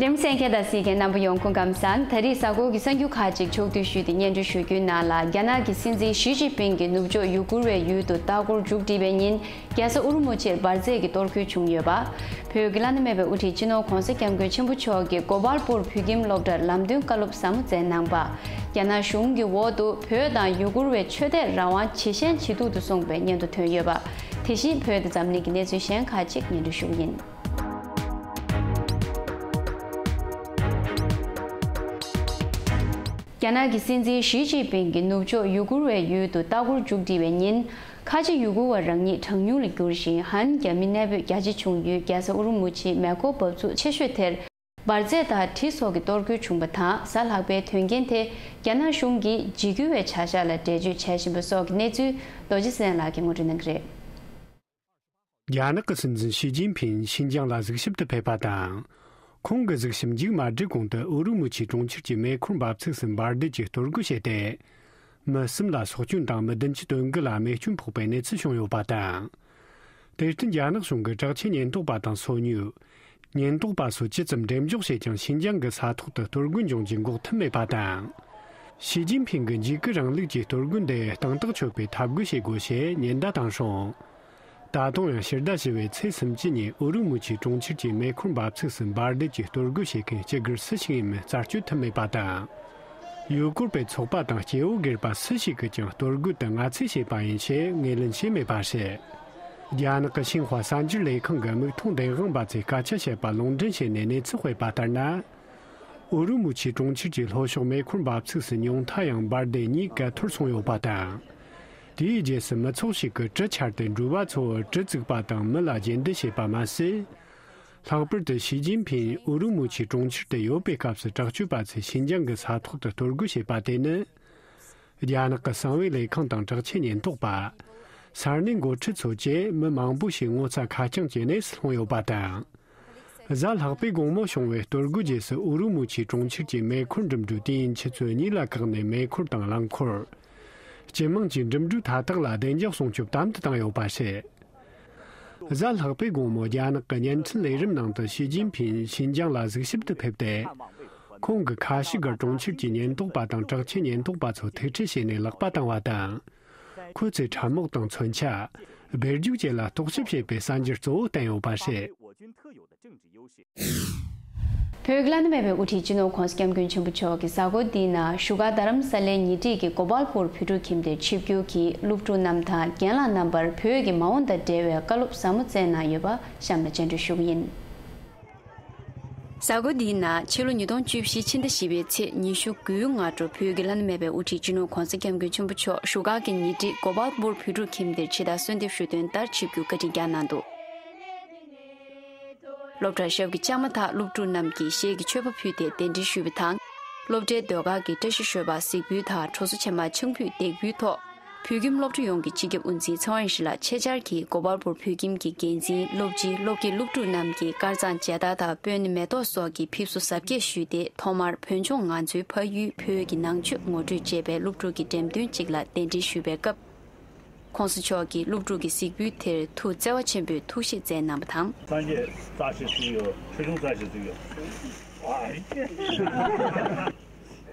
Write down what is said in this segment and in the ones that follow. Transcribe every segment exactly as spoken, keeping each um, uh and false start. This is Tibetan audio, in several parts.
རིམ་གསན་མཁན་དང་གཟིགས་མཁན་རྣམ་པ་ཡོངས་སྐུ་ཁམས་བཟང་། ད་རེས་གཟའ་འཁོར་གྱི་གསར་འགྱུར་ཁག་ཅིག་ཕྱོགས་བསྡུས་ཞུ་རྒྱུའི་ནང་ལ། རྒྱ་ནག་གི་སྲིད་འཛིན་ཞི་ཅིན་ཕིང་གིས་ནུབ་ཕྱོགས་ཡུ་གུར་བའི་ཡུལ་དུ་ལྟ་སྐོར་མཇུག་བསྒྲིལ་བའི་ཉིན། རྒྱལ་ས་ཨུ་རུ་མུ་ཆིར་འབར་རྫས་ཀྱི་གཏོར་རྒོལ་བྱུང་ཡོད་པ། བོད་ཀྱི་བླ་ན་མེད་པའི་དབུ་ཁྲིད་སྤྱི་ནོར་༧གོང་ས་༧སྐྱབས་མགོན་ཆེན་པོ་མཆོག་གིས་གོ་པལ་པུར་བོད་ཁྱིམ་སློབ་གྲྭར་ལམ་སྟོན་བཀའ་སློབ་ཟབ་མོ་སྩལ་གནང་པ། རྒྱ་ནག་གཞུང་གི་འོག་ཏུ་བོད་དང་ཡུ་གུར་བའི་ཆོས་དད་རང་དབང་ཇེ་ཞན་ཇེ་སྡུག་ཏུ་སོང་བའི་སྙན་ཐོ་ཐོན་ཡོད་པ། དེ་བཞིན་བོད་དང་འཛམ་གླིང་གི་གནས་ཚུལ་གཞན་ཁག་ཅིག་སྙན་སྒྲོན་ཞུ་གི་ཡིན། རྒྱ་ནག་གི་སྲིད་འཛིན་ཞི་ཅིན་ཕིང་གིས་ནུབ་ཕྱོགས་ཡུ་གུར་བའི་ཡུལ་དུ་ལྟ་སྐོར་མཇུག་བསྒྲིལ་བའི་ཉིན། ཁ་ཆེ་ཡུ་གུར་བ་རང་ཉིད་གྲངས་ཉུང་ལ་གྱུར་ཞིང་། ཧན་རྒྱ་མི་གནས་སྤོས་རྒྱ་ཆེ་བྱུང་ཡུལ་རྒྱལ་ས་ཨུ་རུ་མུ་ཆིའི་མེ་འཁོར་འབབ་ཚུགས་ཆེ་ཤོས་དེར། འབར་རྫས་དང་གྲི་སོགས་ཀྱི་གཏོར་རྒོལ་བྱུང་བ་དང་། གཟའ་ལྷག་པའི་དོན་རྐྱེན་དེ་རྒྱ་ནག་གཞུང་གིས་འཇིགས་སྐུལ་བའི་བྱ་གཞག་ལ་འགྲེལ་བརྗོད་བྱེད་བཞིན་པ་སོགས་ཀྱི་གནས་ཚུལ་རྡོ་རྗེ་བཙན་ལགས་ཀྱིས་ངོ་སྤྲོད་གནང་གི་རེད། རྒྱ་ནག་གི་སྲིད་འཛིན་ཞི་ཅིན་ཕིང་ཤིན་ཅང་ལ་གཟིགས་ཞིབ་ཏུ་ཕེབས་པ་དང་། ཁོང་གི་གཟིགས་ཞིབ་མཇུག་མ་སྒྲིལ་གོང་དུ། ཨུ་རུ་མུ་ཆི་གྲོང་ཁྱེར་གྱི་མེ་འཁོར་འབབ་ཚུགས་སུ་འབར་མདེལ་གྱིས་གཏོར་རྒོལ་བྱས་ཏེ། མི་གསུམ་ལ་སྲོག་སྐྱོན་དང་། མི་བདུན་ཅུ་དོན་དགུ་ལ་རྨས་སྐྱོན་ཕོག་པའི་གནས་ཚུལ་བྱུང་ཡོད་པ་དང་། དེར་བརྟེན་རྒྱ་ནག་གཞུང་གིས་དྲག་ཆས་ཉེན་རྟོག་པ་དང་སོ་ཉུལ། ཉེན་རྟོག་པ་སོགས་ཇི་ཙམ་འགྲེམས་འཇོག་བྱས་ཀྱང་། ཤིན་ཅང་གི་ས་ཐོག་ཏུ་གཏོར་རྒོལ་འབྱུང་རྒྱུ་འགོག་ཐབས་མེད་པ་དང་། ཞི་ཅིན་ཕིང་གིས་འཇིགས་སྐུལ་རིང་ལུགས་ཀྱི་གཏོར་རྒོལ་འདི་གཏིང་ཐག་ཆོད་པའི་འཐབ་རྒོལ་བྱེད་དགོས་ཞེས་ཉེན་བརྡ་བཏང་སོང་། ད་དུང་ཡང་ཕྱི་ཟླ་བཞི་པའི་ཚེས་སུམ་ཅུ་ཉིན་ཨུ་རུ་མུ་ཆི་གྲོང་ཁྱེར་གྱི་མེ་འཁོར་འབབ་ཚུགས་སུ་འབར་མདེལ་གྱིས་གཏོར་རྒོལ་བྱེད་མཁན་སྤྱི་སྒེར་སུ་ཞིག་ཡིན་མིན་རྩད་གཅོད་ཐུབ་མེད་པ་དང་། ཡུ་གུར་བའི་ཚོགས་པ་དང་སྐྱེ་བོ་སྒེར་པ་སུ་ཞིག་གིས་ཀྱང་གཏོར་རྒོལ་དེ་ང་ཚོས་བྱས་པ་ཡིན་ཞེས་ངོས་ལེན་བྱས་མེད་པ་རེད། རྒྱ་ནག་གི་ཤིན་ཧྭ་གསར་འགྱུར་ལས་ཁང་གི་མིག་མཐོང་བདེན་དཔང་པ་ཚོས་སྐད་ཆ་བཤད་པ་ལུང་འདྲེན་བྱས་ནས་གནས་ཚུལ་སྤེལ་བ་ལྟར་ན། ཨུ་རུ་མུ་ཆི་གྲོང་ཁྱེར་གྱི་ལྷོ་ཕྱོགས་མེ་འཁོར་འབབ་ཚུགས་སུ་ཉུང་མཐའ་ཡང་འབར་མདེལ་གཉིས་ཀ་འཐོར་སོང་ཡོད་པ་དང་། དེའི་རྗེས་སུ་མི་ཚོགས་ཤིག་གིས་གྲི་འཕྱར་ཏེ་འགྲུལ་པ་ཚོར་གྲི་བཙུགས་པ་དང་མི་ལ་རྗེས་འདེད་བྱས་པ་མ་ཟད། ལྷག་པར་དུ་ཞི་ཅིན་ཕིང་ཨུ་རུ་མུ་ཆི་གྲོང་ཁྱེར་དུ་ཡོད་པའི་སྐབས་སུ་དྲག་སྤྱོད་པ་ཚོས་ཤིན་ཅང་གི་ས་ཐོག་ཏུ་གཏོར་རྒོལ་བྱས་པ་དེ་ནི། རྒྱ་ནག་གི་གསང་བའི་ལས་ཁང་དང་དྲག་ཆས་ཉེན་རྟོག་པ། ས་གནས་འགོ་ཁྲིད་ཚོ་བཅས་མི་མང་པོ་ཞིག་ངོ་ཚ་ཁ་རྐྱང་གི་གནས་སུ་ལྷུང་ཡོད་པ་དང་། གཟའ་ལྷག་པའི་དགོང་མོ་བྱུང་བའི་གཏོར་རྒོལ་རྗེས་སུ་ཨུ་རུ་མུ་ཆི་གྲོང་ཁྱེར་གྱི་མེ་འཁོར་འགྲིམ་འགྲུལ་དུས་ཡུན་ཆུ་ཚོད་གཉིས་ལ་བཀག་ནས། མེ་འཁོར་དང་རླངས་འཁོར། སྤྱི་དམངས་ཀྱི་འགྲིམ་འགྲུལ་མཐའ་དག་ལ་བདེ་འཇགས་སྲུང་སྐྱོབ་དམ་དུ་བཏང་ཡོད་པ་རེད། གཟའ་ལྷག་པའི་དགོང་མོ་རྒྱ་ནག་གི་བརྙན་འཕྲིན་ལས་རིམ་ནང་དུ་ཞི་ཅིན་ཕིང་ཤིན་ཅང་ལ་གཟིགས་ཞིབ་ཏུ་ཕེབས་ཏེ། ཁོང་གིས་ཁ་ཤི་གར་གྲོང་ཁྱེར་གྱི་ཉེན་རྟོག་པ་དང་དྲག་ཆས་ཉེན་རྟོག་པ་ཚོ་ཐུག་འཕྲད་བྱས་ནས་ལག་པ་བཏང་བ་དང་། ཁོ་ཚོས་ཁྲབ་རྨོག་དང་མཚོན་ཆ། སྦས་རྒྱུག་བཅས་ལ་རྟོག་ཞིབ་བྱེད་པའི་གསར་འགྱུར་གཙོ་བོ་བསྟན་ཡོད་པ་རེད། བོད་ཀྱི་བླ་ན་མེད་པའི་དབུ་ཁྲིད་སྤྱི་ནོར་༧གོང་ས་༧སྐྱབས་མགོན་ཆེན་པོ་མཆོག་གིས་གཟའ་འཁོར་འདིའི་ནང་བཞུགས་སྒར་རྡ་རམ་ས་ལའི་ཉེ་འཁྲིས་ཀྱི་གོ་པལ་པུར་བོད་ཕྲུག་ཁྱིམ་སྡེར་ཆིབས་བསྒྱུར་གྱིས་སློབ་ཕྲུག་རྣམས་དང་རྒན་ལགས་རྣམ་པར་བོད་ཀྱི་མ་འོངས་དང་འབྲེལ་བའི་བཀའ་སློབ་ཟབ་མོ་སྩལ་གནང་ཡོད་པ་གཤམ་ལ་སྤྱན་འགྲེལ་ཞུ་གི་ཡིན། གཟའ་འཁོར་འདིའི་ནང་ཕྱི་ལོ་ཉིས་སྟོང་བཅུ་བཞི་ཕྱི་ཟླ་བཞི་པའི་ཚེས་ཉི་ཤུ་དགུའི་སྔ་དྲོ་བོད་ཀྱི་བླ་ན་མེད་པའི་དབུ་ཁྲིད་སྤྱི་ནོར་༧གོང་ས་༧སྐྱབས་མགོན་ཆེན་པོ་མཆོག་བཞུགས་སྒར་གྱི་ཉེ་འཁྲིས་གོ་པལ་པུར་བོད་ཕྲུག་ཁྱིམ་སྡེར་ཕྱི་ཟླ་གསོལ་འདེབས་ཞུ་དོན་ལྟར་ཆིབས་བསྒྱུར་བཀའ་དྲིན་བསྐྱངས་གནང་འདུག་སློབ་གྲྭ་ཞབས་ཀྱི་བཅའ་མར་ཐག་སློབ་ཕྲུག་རྣམས་ཀྱིས་གཞས་ཀྱི་མཆོད་པ་ཕུལ་ཏེ་གདན་འདྲེན་ཞུས་པ་དང་། སློབ་གྲྭའི་ཟློས་གར་གྱི་བཀྲ་ཤིས་ཤོད་པ་གཟིགས་འབུལ་དང་གྲོགས་ཚོ་ཆེན་མོར་ཆང་ཕུད་འདེགས་འབུལ་ཐོག་བོད་ཁྱིམ་སློབ་གྲྭ་ཡོངས་ཀྱི་སྤྱི་ཁྱབ་དབུ་འཛིན་ཚེ་དབང་རིན་ཆེན་ལགས་ཆེད་བཅར་གྱིས་གོ་པལ་པུར་བོད་ཁྱིམ་གྱི་འགན་འཛིན། སློབ་སྤྱི། སློབ་དགེ། སློབ་ཕྲུག་རྣམས་ཀྱིས་དཀར་གཙང་མཇལ་དར་དང་སྤོས་སྣེ་མེ་ཏོག་སོགས་ཀྱི་ཕེབས་བསུ་གཟབ་རྒྱས་ཞུས་ཏེ། ཐོག་མར་བོད་ལྗོངས་ང་ཚོའི་ཕ་ཡུལ་བོད་ཀྱི་ནང་ཆོས་ངོ་སྤྲོད་ཅེས་པའི་སློབ་ཕྲུག་གི་འགྲེམས་སྟོན་ཅིག་ལ་གདན་འདྲེན་ཞུས་པའི་སྐབས། ༸གོང་ས་མཆོག་གིས་སློབ་ཕྲུག་གི་གཟིགས་འབུལ་དེར་ཐུགས་བརྩེ་བ་ཆེན་པོས་ཐུགས་གཞིགས་མཛད་གནང་བ་དང་། སངས་རྒྱས་རྩ་ཆེ་བརྩི་གི་ཡོད། ཆོས་སྐྱོང་རྩ་ཆེ་བརྩི་གི་ཡོད། ཨ་ཡེ།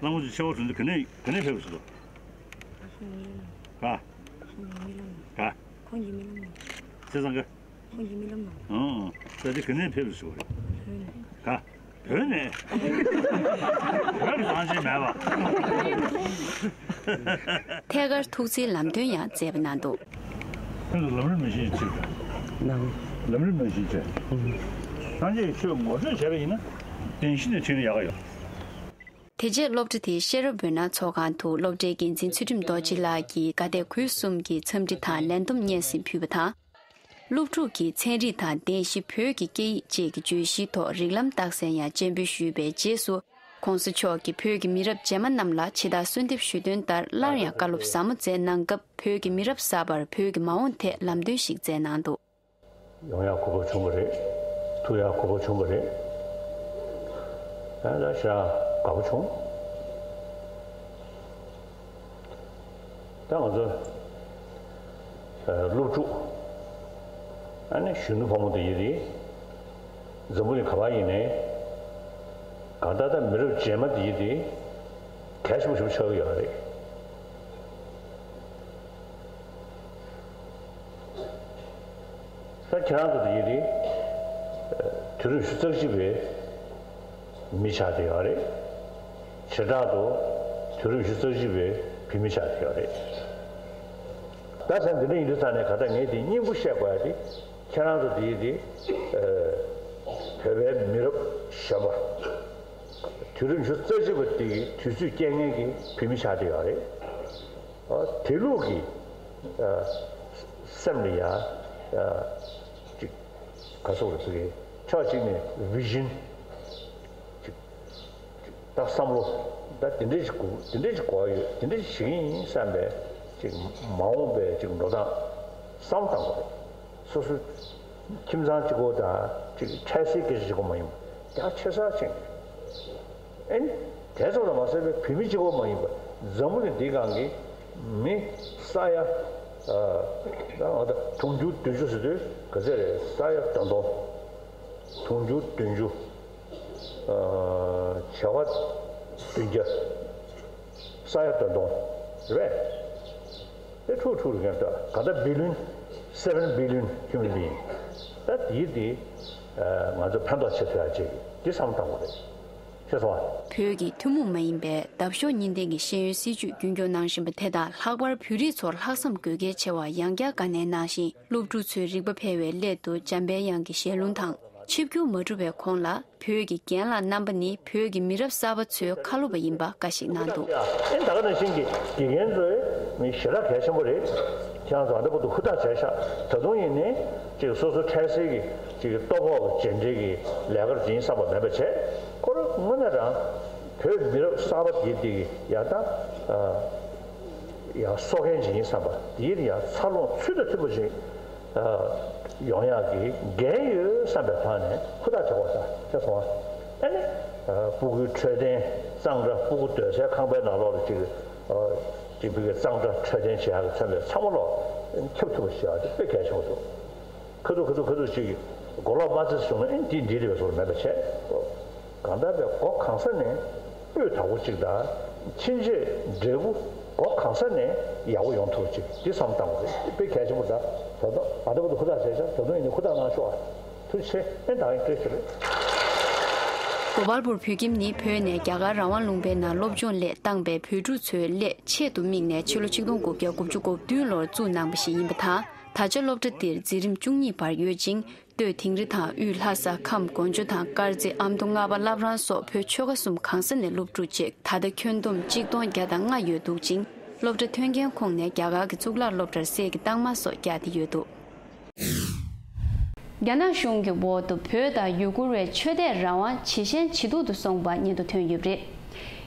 གླང་པོ་ཆེ་ཆེ་བ་དྲུང་དུ་ག་ནས་ག་ནས་ཕེབས་སུ། ག་ག་ཁོང་གི་རྨི་ལམ་ནང་། བྱས་ཙང་ག་ཁོང་གི་རྨི་ལམ་ནང་། ཨང་། ད་དེ་ག་ནས་ཕེབས་སུ་རེད། ག་བོད་ནས། བོད་ཀྱི་གཏམ་བྱེད་མེད་པ། ཐད་ཀར་ཐུགས་བརྩེའི་ལམ་སྟོན་ཡང་མཛད་པ་གནང་འདུག་ཁྱོད་ཚོ་ལམ་རིམ་ནང་བཞིན་བྱེད་དགོས། ལམ་རིམ་ནང་བཞིན་བྱེད། སངས་རྒྱས་ཀྱི་ཆོས་ངོ་སྤྲོད་བྱས་པ་ཡིན་ན་བདེན་བཞི་ནས་ཁྲིད་ན་ཡག་ག་ཡོད། དེ་རྗེས་སློབ་གྲྭ་དེའི་ཤེས་རབ་འོད་སྣང་ཚོགས་ཁང་དུ་སློབ་གྲྭའི་འགན་འཛིན་ཚུལ་ཁྲིམས་རྡོ་རྗེ་ལགས་ཀྱིས་དགའ་དད་གུས་གསུམ་གྱི་འཚམས་འདྲི་དང་ལན་འདེབས་སྙན་སེང་ཕུལ་བ་དང་། སློབ་ཕྲུག་གིས་ཚན་རིག་དང་བདེན་བཞི། བོད་ཀྱི་སྐད་ཡིག་བཅས་ཀྱི་བརྗོད་གཞིའི་ཐོག་རིགས་ལམ་རྟགས་གསལ་ཡང་སྤྱན་འབུལ་ཞུས་པའི་རྗེས་སུ། ༸གོང་ས་མཆོག་གིས་བོད་ཀྱི་མི་རབས་རྗེས་མ་རྣམས་ལ་ཕྱི་ཟླ་གསོལ་འདེབས་ཞུ་དོན་ལྟར་སླར་ཡང་བཀའ་སློབ་ཟབ་མོ་སྩལ་གནང་སྐབས། བོད་ཀྱི་མི་རབས་གསར་པར་བོད་ཀྱི་མ་འོངས་ཐད་ལམ་སྟོན་ཞིག་སྩལ་གནང་འདུག་ཡོང་ཡག་གོ་སྐབས་བྱུང་བ་རེད། ཐུག་ཡག་གོ་སྐབས་བྱུང་བ་རེད། ཨ་ད་ཞེ་དྲག་དགའ་པོ་བྱུང་། ད་ང་ཚོ་སློབ་ཕྲུག་ཨ་ནི་གཞོན་ནུ་ཕོ་མོ་དེ་ཡིན་རེད། འཛམ་བུ་གླིང་ག་པར་ཡིན་ནའི་ གང་ལྟར་ད་མི་རབས་རྗེས་མ་འདི་དེ་གལ་ཆེན་པོ་ཞིག་ཆགས་ཀྱི་ཡོད་རེད། ད་ཁྱེད་རང་ཚོ་འདི་དེ་དུས་རབས་ཉི་ཤུ་རྩ་གཅིག་པའི་མི་ཆགས་བསྡད་ཡོད་རེད། བྱེ་བྲག་ཏུ་དུས་རབས་ཉི་ཤུ་རྩ་གཅིག་པའི་བུད་མེད་ཆགས་བསྡད་ཡོད་རེད། ད་ཆ་འདི་འདྲ་ཡིན་དུས་ཙང་ནས་ག་ད་ངས་དེ་སྙིང་པོ་བཤད་དགོས་ཡ་དེ། ཁྱེད་རང་ཚོ་དེའི་དེ་བོད་པའི་མི་རབས་གཞོན་པ་དུས་རབས་ཉི་ཤུ་རྩ་གཅིག་པ་དེ་གི་དུས་ཚོད་སྐྱེལ་མཁན་གྱི་བུད་མེད་ཆགས་བསྡད་ཡོད་རེད། དེ་ལུགས་ཀྱི་སེམས་ལ་ཡ་ཅིག་ག་སོགས་རེད་ཟེར་གི་ཕྱོགས་གཅིག་ནས་བི་ཞིན་ཅིག་ད་བསམ་བློ་ད་དེ་འདྲས་ཞིག་དགོས། དེ་འདྲས་ཞིག་དགོས་ཡོད། དེ་འདྲས་ཞིག་བྱེད་ཀྱི་ཡིན་བསམ་པའི་ཅིག་མ་འོངས་པའི་ཅིག་འགྲོ་སྟངས་བསམ་བློ་བཏང་དགོས་རེད། སོ་སོའི་ཁྱིམ་ཚང་གཅིག་པོ་དང་ཅིག་འཕྲལ་སེལ་སྐད་ཆ་གཅིག་པོ་མ་ཡིན་པ་རྒྱ་ཆེ་ས་ཅིག་ཨེ་ནི་དེ་ཙམ་ལ་མ་ཟད་པའི་བུད་མེད་གཅིག་པོ་མ་ཡིན་པ་འཛམ་བུ་གླིང་འདིའི་སྒང་གི་མི་ས་ཡ་ཨ་ད་དུང་ཕྱུར་བདུན་ཅུ་ཟེར་དུས་ག་ཚད་རེད། ས་ཡ་བདུན་སྟོང་། དུང་ཕྱུར་བདུན་ཅུ། བྱེ་བ་བདུན་བརྒྱ། ས་ཡ་བདུན་སྟོང་རེད་པས། དེ་ཁྲུག་ཁྲུག་རེད་མཁན་ད་ག་ད་བི་ལིན། སེ་བེན་བི་ལིན་ཧིའུ་མན་བིང་། ད་དེའི་དེ་ང་ཚོ་ཕན་ཐོགས་བྱེད་ཐུབ་ཡ་ཅིག་དེ་བསམ་བཏང་དགོས་རེད། ཤེས་སོང་ཨ། བོད་ཀྱི་ཐུན་མོང་མ་ཡིན་པའི་འདབ་གཤོག་གཉིས་ལྡན་གྱི་ཤེས་ཡོན་སྲིད་བྱུས་རྒྱུན་སྐྱོང་གནང་བཞིན་པ་དེ་དག་ལྷག་པར་བོད་རིགས་ཚོར་ལྷག་བསམ་དགོས་གལ་ཆེ་བ་ཡང་བསྐྱར་བཀའ་ནན་གནང་ཞིང་། སློབ་ཕྲུག་ཚོའི་རིག་པ་འཕེལ་བའི་སླད་དུ་འཇམ་དཔལ་དབྱངས་ཀྱི་ཞལ་ལུང་དང་། ཆིབས་བསྒྱུར་མ་གྲུབ་པའི་གོང་ལ་བོད་ཀྱི་རྒན་ལགས་རྣམ་པ་ནི་བོད་ཀྱི་མི་རབས་གསར་པ་ཚོའི་ཁ་ལོ་པ་ཡིན་པ་བཀའ་ཞིག་གནང་འདུག་ཨེ་ད་ག་ནང་བཞིན་གྱི་དགེ་རྒན་ཚོའི་མི་ཞེ་དྲག་གལ་ཆེན་པོ་རེད། ཁྱེད་རང་ཚོ་ཨ་འདྲ་པོ་འདུག་ཧུར་ཐག་བྱས་ཤག་ད་དུང་ཡིན་ནའི་ཅིག་སོ་སོ་འཕྲལ་སེལ་གྱི་ཅིག་ལྟོ་ཕོག་གི་རྗེས་འབྲེལ་གྱི་ལས་ཀར་འཛིན་བསམ་པ་མེད་པ་བྱས། ཁོ་རང་དངོས་གནས་རང་བོད་མི་རབས་གསར་པ་དེ་དེ་གི་ཡ་ད་ཡ་གསོ་མཁན་ཅིག་ཡིན་བསམ་པ་དེ་ཡ་འཚར་ལོངས་ཚུལ་དང་མཐུན་པ་ཅིག་ཡོང་ཡག་གི་འགན་ཡོད་བསམ་པའི་ཐོག་ནས་ཧུར་ཐག་བྱེད་དགོས་ས་ཤེས་སོང་ཨ། ཨ་ནི་སྤུ་གུའི་འཕྲོད་བསྟེན་གཙང་སྦྲ། སྤུ་གུ་སྡོད་སའི་ཁང་པའི་ནང་ལོགས་ལ་ཅིག་ཅིག་སྤུ་གུའི་གཙང་སྦྲ་འཕྲོད་བསྟེན་བྱེད་ཡག་གི་མཚོན་པའི་ཚང་མ་ལོག་ཁྱབ་ཐུབ་པ་ཞིག་ཡོང་དེ་དཔེ་གལ་ཆེན་པོ་འདུག་ཁ་ཐུག་ཁ་ཐུག་ཁ་ཐུག་ཅིག་མགོ་ལོག་མ་ཚོས་བྱུང་ན་ཨེ་འདི་འདི་རེད་པའི་བཟོ་འདྲ་མེད་པ་བྱས། གང་ལྟར་བའི་སྒོ་གང་ས་ནས་སྤུས་དག་པོ་གཅིག་དང་ཕྱིན་ཆད་འབྲས་བུ་སྒོ་གང་ས་ནས་ཡག་པོ་ཡོང་ཐུབ་ཅིག་འདི་བསམ་བཏང་དགོས་རེད། དཔེ་གལ་ཆེན་པོ་འདྲ། ད་དུང་ཨ་ད་བར་དུ་ཧུར་ཐག་བྱས་ཤག་ད་དུང་ཡིན་ནའི་ཧུར་ཐག་གནང་ཤོག་ཨ། ཐུགས་རྗེ་ཆེ། ཨེ་ད་ཡིན་སྤྲོད་ཤེས་རེད། གོ་པལ་པུར་བོད་ཁྱིམ་ནི་བོད་ནས་རྒྱ་གར་རང་དབང་ལུང་པའི་ནང་སློབ་སྦྱོང་སླད་བཏང་པའི་བོད་ཕྲུག་ཚོའི་སླད་ཆེད་དུ་དམིགས་ནས་ཕྱི་ལོ་ཆིག་སྟོང་དགུ་བརྒྱ་དགུ་བཅུ་གོ་བདུན་ལོར་བཙུགས་གནང་པ་ཞིག་ཡིན་པ་དང་། ད་ཆ་སློབ་གྲྭ་འདིར་འཛིན་རིམ་བཅུ་གཉིས་བར་ཡོད་ཅིང་། སྟོད་དིང་རི་དང་དབུས་ལྷ་ས། ཁམས་དགོན་ཆུ་དང་དཀར་མཛེས། ཨ་མདོ། རྔ་པ། བླ་བྲང་སོགས་བོད་ཆོལ་ཁ་གསུམ་གང་ས་ནས་སློབ་ཕྲུག་བཅས་ད་ལྟ་ཁྱོན་བསྡོམས་གཅིག་སྟོང་བརྒྱ་དང་ལྔ་ཡོད་འདུག་ཅིང་། སློབ་གྲྭ་ཐོན་མཁན་ཁོངས་ནས་རྒྱ་གར་གྱི་གཙུག་ལག་སློབ་གྲྭར་སྲས་ཀྱི་རྟགས་མ་སོགས་བཀྱགས་ཏེ་ཡོད་འདུག་རྒྱ་ནག་གཞུང་གི་འོག་ཏུ་བོད་དང་ཡུ་གུར་བའི་ཆོས་དད་རང་དབང་ཇེ་ཞན་ཇེ་སྡུག་ཏུ་སོང་བ་སྙན་ཐོ་ཐོན་ཡོད་པ་རེད།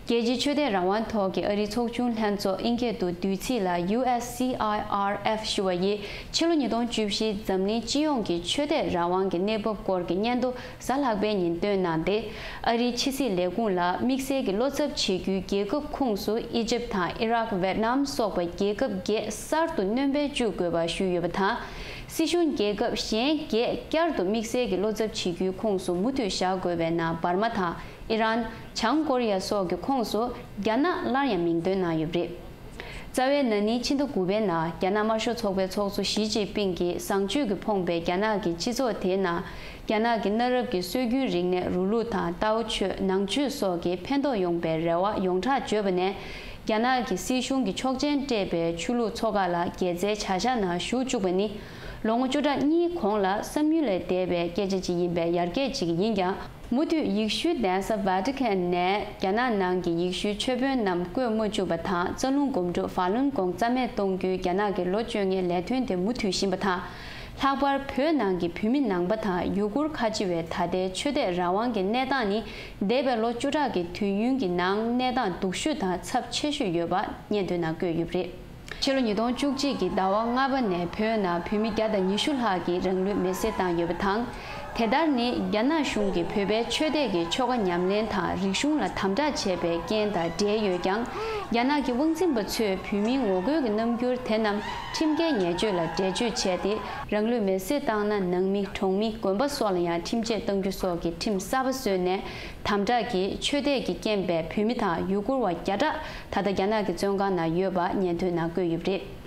རྒྱལ་སྤྱིའི་ཆོས་དད་རང་དབང་ཐོག་གི་ཨ་རིའི་ཚོགས་ཆུང་ལྷན་ཚོགས་ཨིན་སྐད་དུ་བསྡུས་ཚིག་ལ་ཡུ་ཨེས་སི་ཨའི་ཨར་ཨེཕ་ཞུ་བ་ཡིས་ཕྱི་ལོ་ཉིས་སྟོང་བཅུ་བཞིའི་འཛམ་གླིང་སྤྱི་ཡོངས་ཀྱི་ཆོས་དད་རང་དབང་གི་གནས་བབ་སྐོར་གྱི་སྙན་ཐོ་གཟའ་ལྷག་པའི་ཉིན་བཏོན་གནང་སྟེ། ཨ་རིའི་ཕྱི་སྲིད་ལས་ཁུངས་ལ་དམིགས་བསལ་གྱི་བློ་འཚབ་བྱེད་རྒྱུའི་རྒྱལ་ཁབ་ཁོངས་སུ་ཨི་ཇིབ་དང་ཨི་རག་ཝེད་ནམ་སོགས་པ་རྒྱལ་ཁབ་བརྒྱད་གསར་དུ་སྣོན་འཕེན་བཅུག་དགོས་པ་ཞུས་ཡོད་པ་དང་། སྲིད་གཞུང་རྒྱལ་ཁབ་གཞན་བརྒྱད་བསྐྱར་དུ་དམིགས་བསལ་གྱི་བློ་འཚབ་བྱེད་རྒྱུའི་ཁོངས་སུ་མུ་མཐུད་བཞག་དགོས་པའི་ནང་འབར་མ་དང་། ཨི་རན། བྱང་ཀོ་རི་ཡ་སོགས་ཀྱི་ཁོངས་སུ་རྒྱ་ནག་སླར་ཡང་མིང་འདོན་གནང་ཡོད་པ་རེད། རྩ་བའི་ན་ནིང་ཕྱི་ཟླ་དགུ་པའི་ནང་རྒྱ་ནག་དམར་ཤོག་ཚོགས་པའི་ཚོགས་གཙོ་ཞི་ཅིན་ཕིང་གིས་བཟང་སྤྱོད་ཀྱིས་ཕོངས་པའི་རྒྱ་ནག་གི་སྤྱི་ཚོགས་དེའི་ནང་རྒྱ་ནག་གི་གནའ་རབས་ཀྱི་སྲོལ་རྒྱུན་རིག་གནས་རུ་ལུགས་དང་རྟའུ་ཆོས་ནང་ཆོས་སོགས་ཀྱི་ཕན་ཐོགས་ཡོང་པའི་རེ་བ་ཡོངས་གྲགས་བརྗོད་པ་ནས། རྒྱ་ནག་གི་སྲིད་གཞུང་གིས་ཆོག་མཆན་སྤྲད་པའི་ཆོས་ལུགས་ཚོགས་ཁག་ལ་རྒྱལ་རྩེའི་བྱ་གཞག་ནང་ཞུགས་བཅུག་པ་ནི། ལོ་ངོ་བཅུ་ཕྲག་གཉིས་གོང་ལ་བསམ་ཡུལ་ལས་འདས་པའི་སྐད་ཆ་ཅིག་ཡིན་པས་ཡར་རྒྱས་ཅིག་ཡིན་ཀྱང་། མུ་མཐུད་ཡེ་ཤུའི་གདན་ས་ཝ་ཏི་ཁན་ནས་རྒྱ་ནག་ནང་གི་ཡེ་ཤུའི་ཆོས་དཔོན་རྣམས་བསྐོས་མ་བཅུག་པ་དང་། རྩ་རླུང་སྒོམ་སྒྲུབ་བར་ལུན་གོང་རྩ་མེད་གཏོང་རྒྱུའི་རྒྱ་ནག་གི་ལོ་བཅོ་ལྔའི་ལས་དོན་དེ་མུ་མཐུད་བཞིན་པ་དང་། ལྷག་པར་བོད་ནང་གི་བོད་མི་ནང་པ་དང་ཡུ་གུར་ཁ་ཆེ་བའི་ད་ལྟའི་ཆོས་དད་རང་དབང་གི་གནས་སྟངས་ནི། འདས་པའི་ལོ་བཅུ་ཕྲག་གི་དུས་ཡུན་གྱི་ནང་གནས་སྟངས་སྡུག་ཤོས་དང་ཚབས་ཆེ་ཤོས་ཡོད་པ་སྙན་ཐོའི་ནང་བཀོད་ཡོད་པ་རེད། ཕྱི་ལོ་ཉིས་སྟོང་བཅུ་གཅིག་གི་ཟླ་བ་ལྔ་པ་ནས་བོད་ནང་བོད་མི་བརྒྱ་དང་ཉི་ཤུ་ལྷག་གིས་རང་ལུས་མེར་སྲེག་བཏང་ཡོད་པ་དང་། དེ་ལྟར་ནི་རྒྱ་ནག་གཞུང་གིས་བོད་པའི་ཆོས་དད་ཀྱི་ཆོ་ག་ཉམས་ལེན་དང་རིག་གཞུང་ལ་དམ་དྲག་བྱས་པའི་རྐྱེན་དང་འབྲེལ་ཡོད་ཀྱང་ རྒྱ་ནག་གི་དབང་འཛིན་པ་ཚོས་བོད་མིའི་ངོ་རྒོལ་གྱི་རྣམ་འགྱུར་དེ་རྣམས་ཁྲིམས་འགལ་ཉེས་སྤྱོད་ལ་འགྲེལ་བརྗོད་བྱས་ཏེ། རང་ལུས་མེར་སྲེག་བཏང་ན་ནང་མི་གྲོང་མི་དགོན་པ་སོགས་ལ་ཡང་ཁྲིམས་ཆད་གཏང་རྒྱུ་སོགས་ཀྱི་ཁྲིམས་གསར་པ་བཟོས་ནས། དམ་དྲག་གི་ཆོས་དད་ཀྱི་རྐྱེན་པས་བོད་མི་དང་ཡུ་གུར་བ་བརྒྱ་ཕྲག་ད་ལྟ་རྒྱ་ནག་གི་བཙོན་ཁང་ནང་ཡོད་པ་སྙན་ཐོའི་ནང་བཀོད་ཡོད་པ་རེད།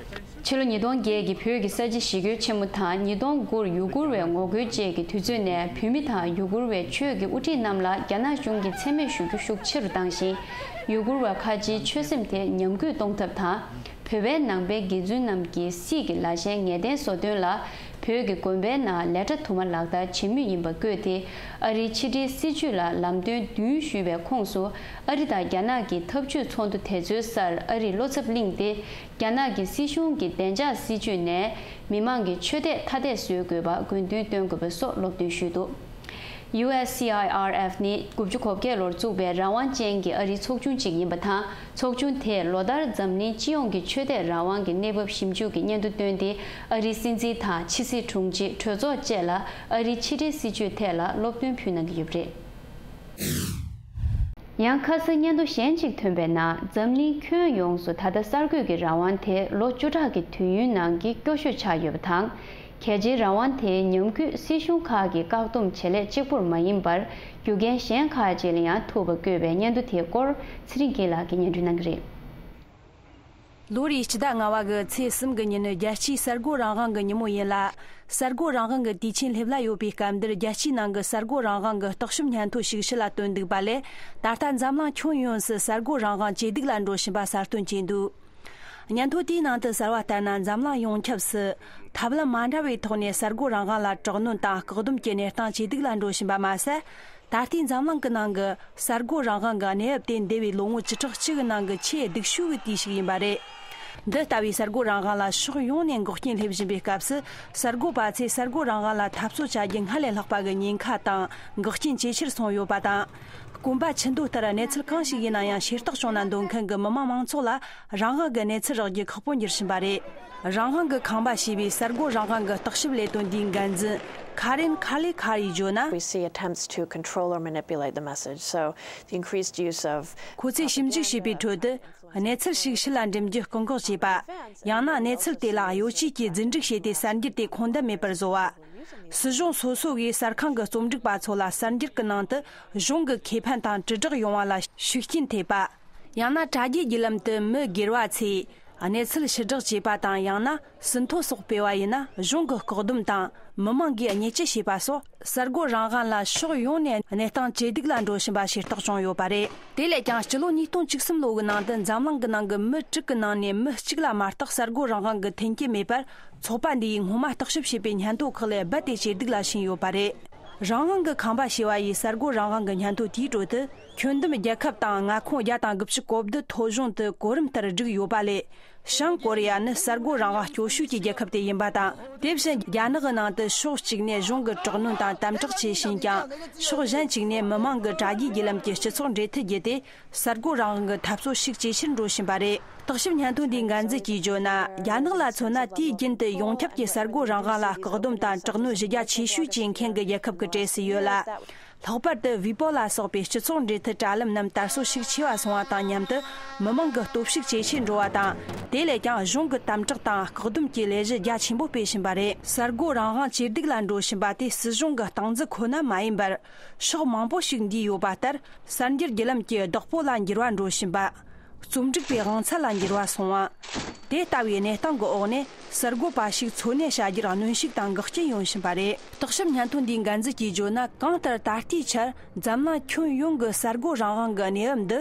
ཕྱི་ལོ་ཉིས་སྟོང་བརྒྱད་ཀྱི་བོད་ཀྱི་ས་བྱི་ཞི་རྒོལ་ཆེན་མོ་དང་ཉིས་སྟོང་དགུ་ཡུ་གུར་བའི་ངོ་རྒོལ་བཅས་ཀྱི་དུས་ཚོད་ནས་བོད་མི་དང་ཡུ་གུར་བའི་ཆོས་ཀྱི་དབུ་ཁྲིད་རྣམས་ལ་རྒྱ་ནག་གཞུང་གིས་མཚན་སྨད་ཞུ་རྒྱུ་ཤུགས་ཆེ་རུ་བཏང་ཞིང་། ཡུ་གུར་བ་ཁ་ཆེའི་ཆོད་སེམས་དེ་ཉམས་རྒུད་གཏོང་ཐབས་དང་། བོད་པའི་ནང་པའི་དགེ་ཚུལ་རྣམས་ཀྱིས་སྲིད་ཀྱི་ལ་ཞེན་ངེས་གཏན་བཟོ་དོན་ལ། བོད་ཀྱི་དགོན་པའི་ནང་ལས་གྲྭ་དུ་མ་ལག་བསྟར་བྱེད་མུས་ཡིན་པ་བཀོད་དེ། ཨ་རིའི་ཕྱི་འབྲེལ་སྲིད་ཇུས་ལ་ལམ་སྟོན་བདུན་ཞུས་པའི་ཁོངས་སུ། ཨ་རི་དང་རྒྱ་ནག་གི་འཐབ་ཇུས་ཚོགས་འདུ་དེ་ཚོའི་སར་ཨ་རིའི་བློ་འཚབ་གླེང་སྟེ། རྒྱ་ནག་གི་སྲིད་གཞུང་གི་བདེ་འཇགས་སྲིད་ཇུས་ནས་མི་མང་གི་ཆོས་དད་ཐ་དད་བཟོ་དགོས་པ་དགོས་འདུན་སྟོན་དགོས་པ་སོགས་སློབ་སྟོན་ཞུས་འདུག། ཡུ་ཨེས་སི་ཨའི་ཨར་ཨེཕ་ནི་དགུ་བཅུ་གོ་བརྒྱད་ལོར་བཙུགས་པའི་རང་དབང་ཅན་གྱི་ཨ་རིའི་ཚོགས་ཆུང་ཅིག་ཡིན་པ་དང་། ཚོགས་ཆུང་དེས་ལོ་ལྟར་འཛམ་གླིང་སྤྱི་ཡོངས་ཀྱི་ཆོས་དད་རང་དབང་གི་གནས་བབ་ཞིབ་འཇུག་གི་སྙན་ཐོ་བཏོན་ཏེ། ཨ་རིའི་སྲིད་འཛིན་དང་ཕྱི་སྲིད་དྲུང་ཆེ། གྲོས་ཚོགས་བཅས་ལ་ཨ་རིའི་ཕྱི་འབྲེལ་སྲིད་ཇུས་ཐད་ལ་སློབ་སྟོན་ཕུལ་གནང་གི་ཡོད་པ་རེད། ཡང་ཁ་སང་སྙན་ཐོ་གཞན་གཅིག་ཐོན་པའི་ནང་། འཛམ་གླིང་ཁྱོན་ཡོངས་སུ་ད་ལྟ་གསར་འགོད་ཀྱི་རང་དབང་དེ་ལོ་བཅུ་ཕྲག་གི་དུས་ཡུན་ནང་གི་སྐྱོ་ཤོས་ཆགས་ཡོད་པ་དང་། གལ་ཆེའི་རང་དབང་དེའི་ཉམས་རྒུད་སྲིད་གཞུང་ཁག་གི་བཀག་སྡོམ་བྱེད་ལས་གཅིག་པུར་མ་ཡིན་པར། རྒྱུ་རྐྱེན་གཞན་ཁག་ཅིག་ལ་ཡང་ཐུག་པ་བཀོད་པའི་སྙན་ཐོ་དེའི་སྐོར་ཚེ་རིང་སྐྱིད་ལགས་ཀྱིས་སྙན་སྒྲོན་གནང་གི་རེད། ལོ་རེའི་སྤྱི་ཟླ་ལྔ་བ་གི་ཚེས་གསུམ་གྱི་ཉིན་ནི་རྒྱལ་སྤྱིའི་གསར་འགོད་རང་དབང་གི་ཉིན་མོ་ཡིན་ལ། གསར་འགོད་རང་དབང་གི་དུས་ཆེན་སླེབས་ལ་ཡོད་པའི་སྐབས་འདིར། རྒྱལ་སྤྱིའི་ནང་གི་གསར་འགོད་རང་དབང་གི་རྟོག་ཞིབ་སྙན་ཐོ་ཞིག་ཕྱི་ལ་བཏོན་འདུག་པ་ལས། ད་ལྟ་འཛམ་གླིང་ཁྱོན་ཡོངས་སུ་གསར་འགོད་རང་དབང་ཇེ་སྡུག་ལ་འགྲོ་བཞིན་པ་གསལ་སྟོན་བྱས་འདུག། སྙན་ཐོ་དེའི་ནང་དུ་གསལ་བ་ལྟར་ན། འཛམ་གླིང་ཡོངས་ཁྱབ་སུ་ཐབས་ལམ་མ་འདྲ་བའི་ཐོག་ནས་གསར་འགོད་རང་དབང་ལ་དྲག་གནོན་དང་བཀག་སྡོམ་གྱི་གནས་སྟངས་ཇེ་སྡུག་ལ་འགྲོ་བཞིན་པ་མ་ཟད། ད་ལྟའི་འཛམ་གླིང་གི་ནང་གི་གསར་འགོད་རང་དབང་གི་གནས་བབ་དེ་འདས་པའི་ལོ་ངོ་བཅུ་ཕྲག་གཅིག་གི་ནང་གི་ཆེས་སྡུག་ཤོས་ཀྱི་དུས་ཤིག་ཡིན་པ་རེད། འདི་ལྟ་བུའི་གསར་འགོད་རང་དབང་ལ་ཕྱོགས་ཡོངས་ནས་འགོག་རྐྱེན་སླེབས་བཞིན་པའི་སྐབས་སུ། གསར་འགོད་པ་ཚོས་གསར་འགོད་རང་དབང་ལ་འཐབ་རྩོད་བྱ་རྒྱུ་སྔར་ལས་ལྷག་པ་གི་ཉེན་ཁ་དང་འགག་རྐྱེན་ཇེ་ཆེར་སོང་ཡོད་པ་དང་། གོམ་པ་ཆུ་མདོ་ལྟར་གནས་ཚུལ་གང་ཞིག་ཡིན་ན་ཡང་ཤེས་རྟོགས་བྱུང་ན་འདོད་མཁན་གྱི་མི་མང་མང་ཚོགས་ལ་རང་དབང་གི་གནས་ཚུལ་རག་རྒྱུ་ཁག་པོ་འགྱུར་བཞིན་པ་རེད། རང་དབང་གི་ཁང་པ་ཞེས་པའི་གསར་འགོད་རང་དབང་གི་བརྟག་ཞིབ་ལས་དོན་འདིའི་འགན་འཛིན་ཁ་རེན་ཁ་ལེ་ཁ་ཡིས་བརྗོད་ན། We see attempts to control or manipulate the message. So the increased use of ཁོ་ཚོས་ཞིབ་འཇུག་བྱས་པའི་ཁྲོད་དུ། གནས་ཚུལ་ཞིག་ཕྱི་ལ་འགྲེམས་རྒྱུ་བཀག་འགོག་བྱེད་པ། ཡང་ན་གནས་ཚུལ་དེ་ལ་གཡོ་ཇུས་ཀྱིས་རྫུན་སྒྲིག་བྱས་ཏེ་གསར་འགྱུར་དེ་ཁུངས་ལྡན་མེད་པར་བཟོ་བ། སྲིད་གཞུང་སོ་སོ་གིས་གསར་ཁང་གི་རྩོམ་སྒྲིག་པ་ཚོ་ལ་གསར་འགྱུར་གྱི་ནང་དུ་གཞུང་གི་ཁེ་ཕན་དང་དྲིལ་བསྒྲགས་ཡོང་བ་ལ་ཤུགས་རྐྱེན་ཐེབས་པ། ཡང་ན་དྲ་རྒྱའི་བརྒྱུད་ལམ་དུ་མི་སྒེར་བ་ཚོས་གནས་ཚུལ་ཕྱིར་བསྒྲགས་བྱས་པ་དང་། ཡང་ན་ཟིན་ཐོ་སོགས་སྤེལ་བ་ཡིན་ན་གཞུང་གི་བཀག་སྡོམ་དང་། མི་མང་གིས་བརྙས་བཅོས་བྱས་པ་སོགས། གསར་འགོད་རང་དབང་ལ་ཕྱོགས་ཡོངས་ནས་གནས་སྟངས་ཇེ་སྡུག་ལ་འགྲོ་བཞིན་པ་ཤེས་རྟོགས་བྱུང་ཡོད་པ་རེད། དེ་ལས་ཀྱང་། སྤྱི་ལོ་ཉིས་སྟོང་བཅུ་གསུམ་ལོ་གི་ནང་དུ་འཛམ་གླིང་གི་ནང་གི་མི་དྲུག་གི་ནང་ནས་མི་གཅིག་ལ་མ་གཏོགས་གསར་འགོད་རང་དབང་གི་མཐུན་རྐྱེན་མེད་པར། ཚོགས་པ་འདི་ཡིས་སྔོན་མ་བརྟག་ཞིབ་བྱས་པའི་སྙན་ཐོ་ཁག་ལས་རྦད་དེ་ཇེ་སྡུག་ལ་ཕྱིན་ཡོད་པ་རེད། རང་དབང་གི་ཁང་པ་ཞེས་པ་ཡིས་གསར་འགོད་རང་དབང་གི་སྙན་ཐོ་དེའི་ཁྲོད་དུ། ཁྱོན་བསྡོམས་རྒྱལ་ཁབ་དང་མངའ་ཁོངས་བརྒྱ་དང་དགུ་བཅུ་གོ་བདུན་ཐོ་གཞུང་དུ་གོ་རིམ་ལྟར་བསྒྲིགས་ཡོད་པ་ལས། བྱང་ཀོ་རི་ཡ་ནི་གསར་འགོད་རང་དབང་སྐྱོ་ཤོས་ཀྱི་རྒྱལ་ཁབ་དེ་ཡིན་པ་དང་། དེ་བཞིན་རྒྱ་ནག་གི་ནང་དུ་ཕྱོགས་གཅིག་ནས་གཞུང་གི་དྲག་གནོན་དང་དམ་དྲག་ཆེ་ཕྱིན་ཀྱང་། ཕྱོགས་གཞན་གཅིག་ནས་མི་མང་གི་དྲ་རྒྱའི་བརྒྱུད་ལམ་གྱི་སྤྱི་ཚོགས་འབྲེལ་མཐུད་བརྒྱུད་དེ། གསར་འགོད་རང་དབང་གི་འཐབ་རྩོད་ཤུགས་ཇེ་ཆེར་འགྲོ་བཞིན་པ་རེད། བརྟག་ཞིབ་སྙན་ཐོ་འདིའི་འགན་འཛིན་གྱིས་བརྗོད་ན། རྒྱ་ནག་ལ་མཚོན་ན། དུས་རྒྱུན་དུ་ཡོངས་ཁྱབ་ཀྱི་གསར་འགོད་རང་དབང་ལ་བཀག་སྡོམ་དང་དྲག་གནོན་གཞི་རྒྱ་ཆེ་ཤོས་བྱེད་མཁན་གྱི་རྒྱལ་ཁབ་ཀྱི་གྲས་སུ་ཡོད་ལ། ལྷག་པར་དུ་ཝི་པོ་ལ་སོགས་པའི་སྤྱི་ཚོགས་འབྲེལ་མཐུད་དྲ་ལམ་རྣམས་དར་སྲོལ་ཤུགས་ཆེ་བ་སོང་བ་དང་མཉམ་དུ། མི་མང་གི་སྟོབས་ཤུགས་ཇེ་ཆེར་འགྲོ་བ་དང་། དེ་ལས་ཀྱང་གཞུང་གི་དམ་དྲག་དང་བཀག་སྡོམ་གྱི་ལས་གཞི་རྒྱ་ཆེན་པོ་སྤེལ་བཞིན་པ་རེད། གསར་འགོད་རང་དབང་ཇེ་སྡུག་ལ་འགྲོ་བཞིན་པ་དེ་སྲིད་གཞུང་གི་སྟངས་འཛིན་ཁོ་ན་མ་ཡིན་པར། ཕྱོགས་མང་པོ་ཞིག་འདུས་ཡོད་པ་ལྟར། གསར་འགྱུར་བརྒྱུད་ལམ་གྱི་བདག་པོ་ལ་འགྱུར་བ་འགྲོ་བཞིན་པ། རྩོམ་སྒྲིག་པའི་དབང་ཚད་ལ་འགྱུར་བ་སོང་བ། དེ་ལྟ་བུའི་གནས་སྟངས་ཀྱི་འོག་ནས། གསར་འགོད་པ་ཞིག་འཚོ་གནས་བྱ་རྒྱུར་གནོན་ཤུགས་དང་འགག་རྐྱེན་ཡོང་བཞིན་པ་རེད། བརྟག་ཞིབ་སྙན་ཐོ་འདིའི་འགན་འཛིན་གྱིས་བརྗོད་ན། གང་ལྟར་ད་ལྟའི་ཆར་འཛམ་གླིང་ཁྱོན་ཡོངས་ཀྱི་གསར་འགོད་རང་དབང་གི་གནས་བབ་འདི།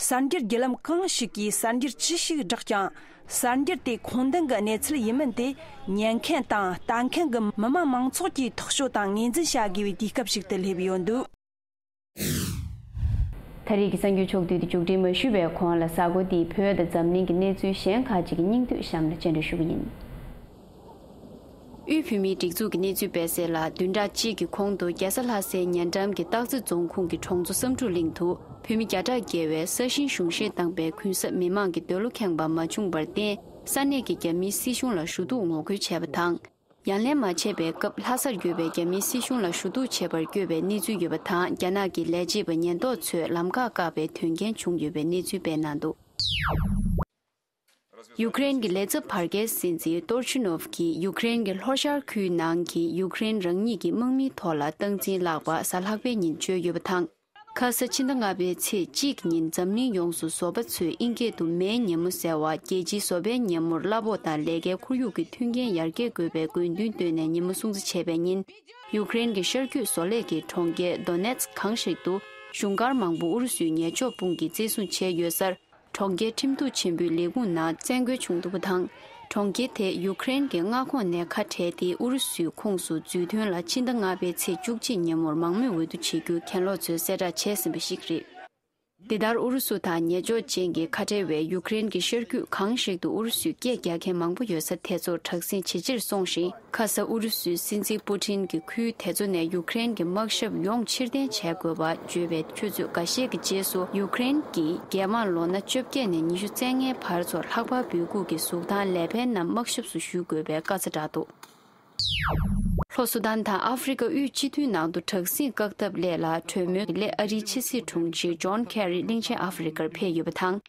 གསར་འགྱུར་བརྒྱུད་ལམ་གང་ཞིག་གིས་གསར་འགྱུར་ཅི་ཞིག་བསྒྲགས་ཀྱང་། གསར་འགྱུར་དེ་ཁུངས་ལྡན་གྱི་གནས་ཚུལ་ཡིན་མིན་དེ་ཉན་མཁན་དང་ལྟ་མཁན་གྱི་མི་དམངས་མང་ཚོགས་ཀྱིས་ཐག་གཅོད་དང་ངོས་འཛིན་བྱ་དགོས་པའི་དུས་སྐབས་ཤིག་ཏུ་སླེབས་ཡོད་འདུག། ད་རེས་ཀྱི་གསར་འགྱུར་ཕྱོགས་བསྡུས་དེ་མཇུག་སྒྲིལ་མ་ཞུས་པའི་གོང་ལ། གཟའ་འཁོར་འདིའི་བོད་དང་འཛམ་གླིང་གི་གནས་ཚུལ་གཞན་ཁག་ཅིག་གི་སྙིང་བསྡུས་གཤམ་ལ་སྤྱན་འདྲེན་ཞུ་གི་ཡིན། དབུས་བོད་མིའི་སྒྲིག་འཛུགས་ཀྱི་གནས་ཚུལ་སྤེལ་གསལ་ལ། བདུན་ཕྲག་གཅིག་གི་གོང་དུ་རྒྱལ་ས་ལྷ་སའི་ཉེ་འགྲམ་གྱི་སྟག་རྩེ་རྫོང་ཁོངས་ཀྱི་གྲོང་ཚོ་བསམ་འགྲུབ་གླིང་དུ། བོད་མི་བརྒྱ་ཕྲག་བརྒལ་བས་ས་ཞིང་གཞུང་བཞེས་བཏང་པའི་གུན་གསབ་མི་མང་གི་འདོད་བློ་ཁེངས་པ་མ་བྱུང་བར་བརྟེན། ས་གནས་ཀྱི་རྒྱ་མིའི་སྲིད་གཞུང་ལ་ཞུ་གཏུག་ངོ་རྒོལ་བྱས་པ་དང་། ཡ་ལན་མ་བྱས་པའི་སྐབས། ལྷ་སར་ཡོད་པའི་རྒྱ་མིའི་སྲིད་གཞུང་ལ་ཞུ་གཏུག་བྱེད་པར་བསྐྱོད་པའི་གནས་ཚུལ་ཡོད་པ་དང་། རྒྱ་ནག་གི་ལས་བྱེད་པ་ཉེན་རྟོག་ཚོས་ལམ་ཁ་བཀག་པའི་དོན་རྐྱེན་བྱུང་ཡོད་པའི་གནས་ཚུལ་སྤེལ་གནང་འདུག། ཡུ་ཀེ་རེན་གྱི་ལས་ཚབ་བར་བརྒལ་སྲིད་འཛིན་ཏོར་ཆི་ནོབ་ཀྱིས་ཡུ་ཀེ་རེན་གྱི་ལྷོ་ཤར་ཁུལ་ནང་གི་ཡུ་ཀེ་རེན་རང་ཉིད་ཀྱི་དམག་མིའི་ཐོག་ལ་སྟངས་འཛིན་བརླག་པ་གཟའ་ལྷག་པའི་ཉིན་བརྗོད་ཡོད་པ་དང་། ཁ་ས་ཕྱི་ཟླ་ལྔ་པའི་ཚེས་གཅིག་ཉིན་འཛམ་གླིང་ཡོངས་སུ་བཟོ་པ་ཚོས་དབྱིན་སྐད་དུ་མེའི་ཉིན་མོ་ཟེར་བ། རྒྱལ་སྤྱིའི་བཟོ་པའི་ཉིན་མོར་གླ་ཕོགས་དང་ལས་ཀའི་ཁོར་ཡུག་གི་མཐུན་རྐྱེན་ཡར་རྒྱས་དགོས་པའི་དགོས་འདུན་བཏོན་ནས་ཉིན་མོ་སྲུང་བརྩི་བྱས་པའི་ཉིན། ཡུ་ཀེ་རེན་གྱི་ཤར་རྒྱུད་བཟོ་ལས་ཀྱི་གྲོང་ཁྱེར་དོ་ནེ་ཚི་གང་ཞིག་ཏུ་གཞུང་སྒར་མང་པོ་ཨུ་རུ་སུའི་ཉེན་འཇོག་དཔུང་གིས་བཙན་བཟུང་བྱས་ཡོད་སར། གྲོང་ཁྱེར་ཁྲིམས་གཏུག་ཆེན་པོའི་ལས་ཁུངས་ནང་བཙན་རྒོལ་བྱུང་འདུག་པ་དང་། གྲོང་ཁྱེར་དེ་ཡུ་ཀེ་རེན་གྱི་མངའ་ཁོངས་ནས་ཁ་བྲལ་ཏེ་ཨུ་རུ་སུའི་ཁོངས་སུ་འཛུལ་དོན་ལ་ཕྱི་ཟླ་ལྔ་པའི་ཚེས་བཅུ་གཅིག་ཉིན་མོར་མང་མོས་འོས་བསྡུ་བྱེད་རྒྱུ་གྱེན་ལོག་ཚོས་གསལ་བསྒྲགས་བྱས་ཟིན་པ་ཞིག་རེད། འདི་ལྟར་ཨུ་རུ་སུ་དང་ཉེན་འཇོག་ཅན་གྱི་ཁ་བྲལ་བའི་ཡུ་ཀེ་རེན་གྱི་ཤར་རྒྱུད་གང་ཞིག་ཏུ་ཨུ་རུ་སུའི་སྐད་རྒྱག་མཁན་མང་པོ་ཡོད་ས་དེ་ཚོར་དྲག་ཟིང་ཇེ་ཆེར་སོང་ཞིང་། ཁ་ས་ཨུ་རུ་སུའི་སྲིད་འཛིན་པུ་ཏིན་གྱིས་ཁུལ་དེ་ཚོ་ནས་ཡུ་ཀེ་རེན་གྱི་དམག་ཞབས་ཡོངས་ཕྱིར་འཐེན་བྱ་དགོས་པ་བརྗོད་པའི་ཆུ་ཚོད་འགའ་ཤས་ཀྱི་རྗེས་སུ། ཡུ་ཀེ་རེན་གྱི་རྒྱལ་དམངས་ལོ་ན་བཅོ་བརྒྱད་ནས་ཉི་ཤུ་རྩ་ལྔའི་བར་ཚོར་ལྷག་པར་འབོད་འགུག་གི་གཟུགས་ཐང་ལེ་པེན་ནམ་དམག་ཞབས་སུ་ཞུགས་དགོས་པའི་བཀའ་རྩ་བསྒྲགས་འདུག་ལྷོ་སུ་དཱན་དང་ཨ་ཧྥེ་རི་ཁ་དབུས་སྤྱི་འཐུས་ནང་དུ་དྲག་ཟིང་བཀག་ཐབས་སླད་ལ་གྲོས་མོལ་གྱི་སླད་ཨ་རིའི་ཕྱི་སྲིད་དྲུང་ཆེ་ཇོན་ཁེ་རི་གླིང་ཆེན་ཨ་ཧྥེ་རི་ཁར་ཕེབས་ཡོད་པ་དང་།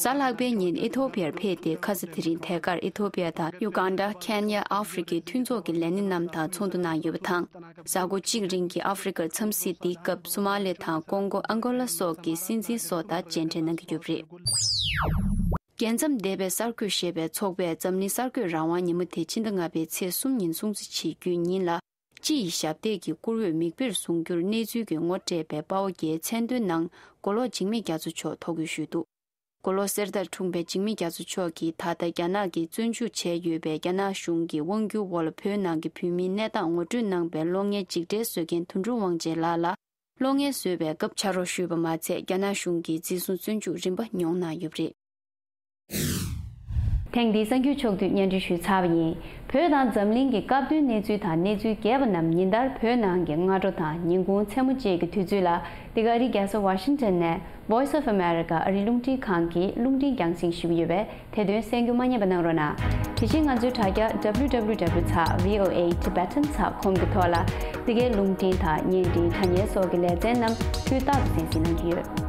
གཟའ་ལྷག་པའི་ཉིན་ཨི་ཐོ་པི་ཡར་ཕེབས་ཏེ། ཁ་ས་དེ་རིང་ཐད་ཀར་ཨི་ཐོ་པི་ཡ་དང་ཡུ་གན་ཌ། ཁེན་ཡ། ཨ་ཧྥེ་རི་ཁའི་མཐུན་ཚོགས་ཀྱི་ལས་སྣེ་རྣམས་དང་ཚོགས་འདུ་གནང་ཡོད་པ་དང་། གཟའ་འཁོར་གཅིག་རིང་གི་ཨ་ཧྥེ་རི་ཁར་འཚམས་གཟིགས་འདིའི་སྐབས་སུ་མ་ལི་དང་ཀོང་གོ། ཨང་གོ་ལ་སོགས་ཀྱི་སྲིད་འཛིན་སོགས་དང་མཇལ་འཕྲད་གནང་གི་ཡོད་པ་རེད། རྒྱལ་མཚམས་འདས་པའི་གསར་འགོད་ཞེས་པའི་ཚོགས་པས་འཛམ་གླིང་གསར་འགོད་རང་དབང་ཉིན་མོ་དེ་ཕྱི་ཟླ་ལྔ་པའི་ཚེས་གསུམ་ཉིན་སྲུང་བརྩི་བྱེད་རྒྱུའི་ཉིན་ལ། སྤྱི་ཡི་ཞབས་སྟེགས་ཀྱི་བཀུར་འོས་མིག་དཔེར་བཟུང་རྒྱུར་གནས་ཚུལ་གྱི་ངོ་སྤྲད་པའི་དཔའ་བོ་རྒྱལ་མཚན་དོན་ནང་། མགོ་ལོག་འཇིགས་མེད་རྒྱ་མཚོ་མཆོག་ཐོ་འགོད་ཞུས་འདུག་མགོ་ལོག་གསེར་རྟར་འཁྲུངས་པའི་འཇིགས་མེད་རྒྱ་མཚོ་མཆོག་གིས་ད་ལྟ་རྒྱ་ནག་གིས་བཙོན་འཇུག་བྱས་ཡོད་པའི་རྒྱ་ནག་གཞུང་གི་དབང་སྒྱུར་འོག་ལ་བོད་ནང་གི་བོད་མིའི་གནས་སྟངས་ངོ་སྤྲོད་གནང་བའི་གློག་བརྙན་འཇིགས་བྲལ་བཟོ་མཁན་དོན་གྲུབ་དབང་ཆེན་ལགས་ལ། གློག་བརྙན་བཟོས་པའི་སྐབས་ཕྱག་རོགས་ཞུས་པ་མ་ཚད། རྒྱ་ནག་གཞུང་གིས་འཛིན་བཟུང་བཙོན་འཇུག་རིམ་པ་མྱོང་གནང་ཡོད་པ་རེད། ཐེངས་འདིའི་གསར་འགྱུར་ཕྱོགས་བསྡུས་སྙན་སྒྲོན་ཞུས་ཚར་བ་ཡིན། བོད་དང་འཛམ་གླིང་གི་སྐབས་བསྟུན་གནས་ཚུལ་དང་གནས་ཚུལ་རྒྱས་པ་རྣམས་ཉིན་ལྟར་བོད་ནང་གི་སྔ་དྲོ་དང་ཉིན་གུང་མཚན་མོ་བཅས་ཀྱི་དུས་ཚོད་ལ། འདི་ག་ཨ་རིའི་རྒྱལ་ས་ཝ་ཤིང་ཊོན་ནས་Voice of America ཨ་རིའི་རླུང་འཕྲིན་ཁང་གི་རླུང་འཕྲིན་རྒྱང་སྲིང་ཞུ་གི་ཡོད་པས། དེ་དོན་གསན་རྒྱུ་མ་བསྙེལ་བ་གནང་རོགས་གནང་། དེ་བཞིན་ང་ཚོའི་དྲ་རྒྱ་www ཚེག་voa tibetan ཚེག་com གི་ཐོག་ལ། འདི་གའི་རླུང་འཕྲིན་དང་བརྙན་འཕྲིན་དྲ་བརྙན་སོགས་ཀྱི་ལེ་ཚན་རྣམས་དུས་རྟག་ཏུ་གསན་གཟིགས་གནང་གི་ཡོད།